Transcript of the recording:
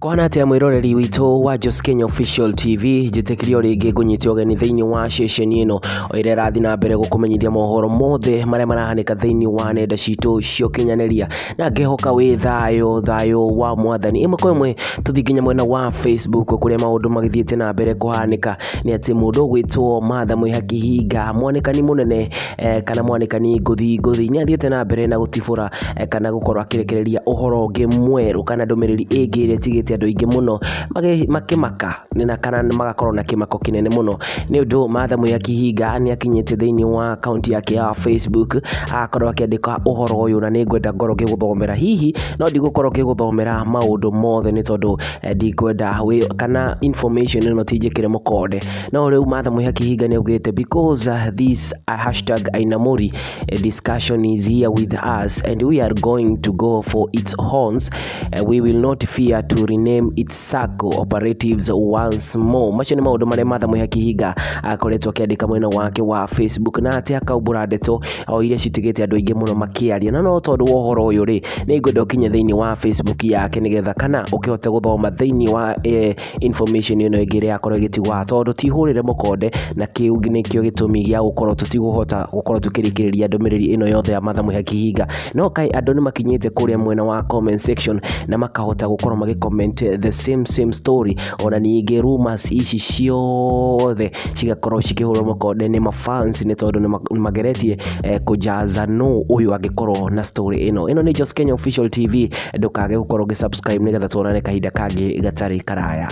Kũhana atĩa mwĩroreri witũ wa Jos Kenya Official TV, njĩtĩkĩria o rĩngĩ ngũnyite ũgeni thĩinĩ wa ceceni ĩno o ĩrĩa ĩrathiĩ na mbere gũkũmenyithia mohoro mothe marĩa marahanĩka thĩinĩ wa nenda citũ cia ũkinyanĩria, na ngehoka wĩ thayũ thayũ wa mwathani. Ĩmwe kwa ĩmwe tũthiĩ nginya mwena wa Facebook kũrĩa maũndũ magĩthiĩte na mbere kũhanĩka, nĩ atĩ mũndũ ũgwĩtwo Martha Mwĩhaki Hinga, mwanĩkani mũnene kana mwanĩkani ngũthi ngũthi, nĩ athiĩte na mbere na gũtibũra kana gũkorwo akĩrekereria ũhoro ũngĩ mwerũ kana ndũmĩrĩri ĩngĩ ĩrĩa ĩtigĩte andũ aingĩ mũno makĩmaka na kana magakorwo na kĩmako kĩnene mũno, nĩ ũndũ Martha Mwĩhaki Hinga nĩ akinyĩte thĩinĩ wa akaunti yake ya Facebook agakorwo akĩandĩka ũhoro ũyũ, na nĩ ngwenda ngorwo ngĩgũthomera, hihi no ndigũkorwo ngĩgũthomera maũndũ mothe nĩ tondũ ndikwenda kana information ĩno ti njĩkĩre mũkonde. No rĩu Martha Mwĩhaki Hinga nĩ augĩte, "Because this #Ainamori discussion is here with us and we are going to go for its horns, we will not fear to rename its SACCO operatives once more." Macio nĩ maũndũ marĩa Martha Mwĩhaki Hinga akoretwo akĩandĩka mwena wake wa Facebook, na atĩ akaumbũra ndeto o iria citigĩte andũ aingĩ mũno makĩaria. Na no tondũ wa ũhoro ũyũ rĩ, nĩ ngwenda ũkinye thĩinĩ wa Facebook yake nĩgetha kana ũkĩhote gũthoma thĩinĩ wa information ĩno ĩngĩ ĩrĩa yakorwo ĩgĩtigwo, tondũ ti hũrĩre mũkonde, na kĩu nĩkĩo gĩtũmi gĩa gũkorwo tũtigũhota gũkorwo tũkĩrĩkĩrĩria ndũmĩrĩri ĩno yothe ya Martha Mwĩhaki Hinga. No kaĩ andũ nĩ makinyĩte kũrĩa mwena wa comment section na makahota gũkorwo magĩ comment the same same story, ona ningĩ rumors ici ciothe cigakorwo cikĩhũrwo mũkonde nĩ mafans, nĩ tondũ nĩ mageretie kũjaza no ũyũ angĩkorwo na story ĩno. Ĩno nĩ Jos Kenya Official TV, ndũkage gũkorwo ũgĩ subscribe nĩgetha tuonane kahinda kangĩ gatarĩ karaya.